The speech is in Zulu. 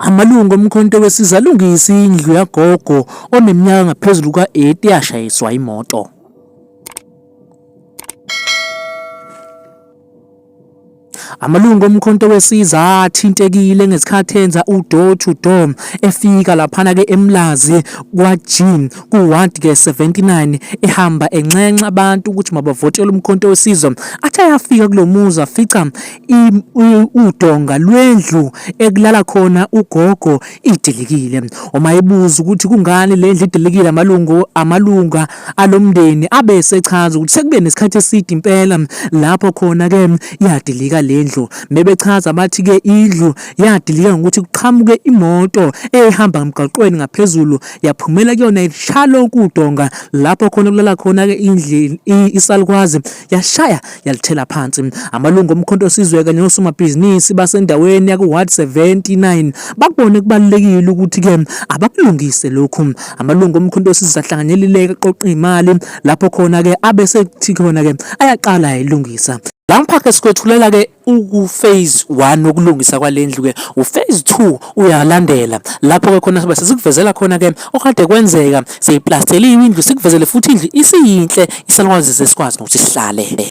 Amalungu oMkhonto weSizwe alungisa indlu yagogo oneminyaka engaphezulu kuka-80 yashayiswa imoto. Amalungu oMkhonto weSizwe athintekile ngesikhathi enza u-door to door efika laphana-ke eMlazi kwa-G ku-ward ke 79 ehamba enxenxa abantu ukuthi mabavotele uMkhonto weSizwe. Athe ayafika kulo muzi afica udonga lwendlu ekulala khona ugogo idilikile. Uma ebuza ukuthi kungani le ndlu idilikile amalungu amalunga alomndeni abe esechaza ukuthi sekube nesikhathi eside impela lapho khona ke yadilika le ndlu. Mebechaza bathi ke indlu yadilika ngokuthi kuqhamuke imoto ehamba emgaqweni ngaphezulu yaphumela kuyona ishaya lonke udonga lapho khona kulala khona ke indlu isalukwazi yashaya yalithela phansi. Amalungu oMkhonto weSizwe kanye nosomabhizinisi basendaweni yaku-Ward 79 bakubone kubalulekile ukuthi-ke abakulungise lokhu. Amalungu oMkhonto weSizwe ahlanganyelile aqoqa imali lapho khona-ke abesethi khona-ke ayaqala ayilungisa. Lapha-ke sikwethulela-ke uku-phase 1 wokulungisa kwale ndlu-ke u-phase 2 uyalandela lapho-ke khona sibe sesikuvezela khona-ke okade kwenzeka seyiplasteliwe indlu sikuvezele futhi indlu isiyinhle isalukwazi sesikwazi nokuthi sihlale.